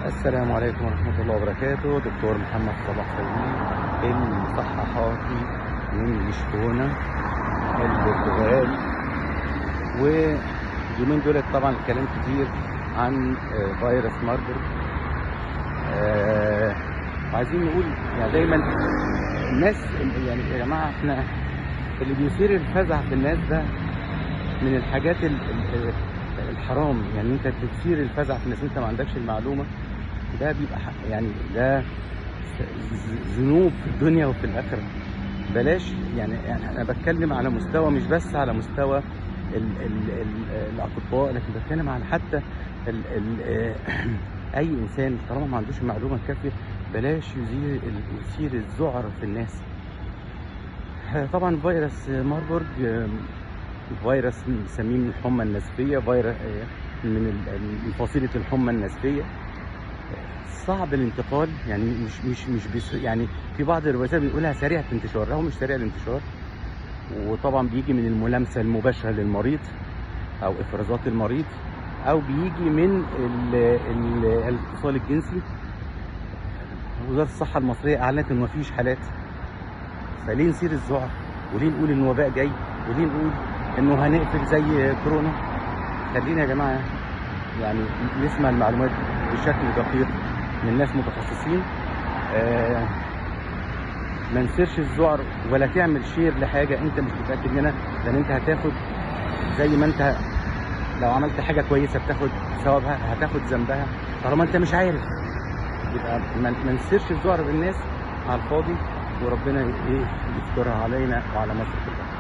السلام عليكم ورحمة الله وبركاته. دكتور محمد صلاح فهمي المصححاتي من لشبونة البرتغال. واليومين دول طبعا الكلام كتير عن فيروس ماربورغ. وعايزين نقول يعني دايما الناس، يعني يا جماعة احنا اللي بيثير الفزع في الناس ده من الحاجات الحرام، يعني انت تثير الفزع في الناس انت ما عندكش المعلومة، ده بيبقى يعني ده ذنوب في الدنيا وفي الاخرة. بلاش يعني انا بتكلم على مستوى، مش بس على مستوى ال ال ال الاطباء، لكن بتكلم على حتى ال ال اي انسان طالما ما عندوش المعلومة الكافيه بلاش يثير الذعر في الناس. طبعا فيروس ماربورغ فيروس بنسميه من الحمى النزفيه، فيروس من فصيلة الحمى النزفيه، صعب الانتقال، يعني مش مش مش يعني في بعض الروايات بنقولها سريع الانتشار، هو مش سريع الانتشار، وطبعا بيجي من الملامسة المباشرة للمريض او افرازات المريض، او بيجي من الاتصال الجنسي. وزارة الصحة المصرية اعلنت ان مفيش حالات، فليه نثير الذعر؟ وليه نقول ان وباء جاي؟ وليه نقول انه هنقفل زي كورونا؟ خلينا يا جماعة يعني نسمع المعلومات بشكل دقيق من ناس متخصصين. ما نسيرش الذعر ولا تعمل share لحاجة انت مش متاكد منها، لان انت هتاخد زي ما انت لو عملت حاجة كويسة بتاخد ثوابها هتاخد ذنبها طالما انت مش عارف. يبقى ما نسيرش الذعر بالناس على الفاضي، وربنا ايه يسترها علينا وعلى مصر كلها.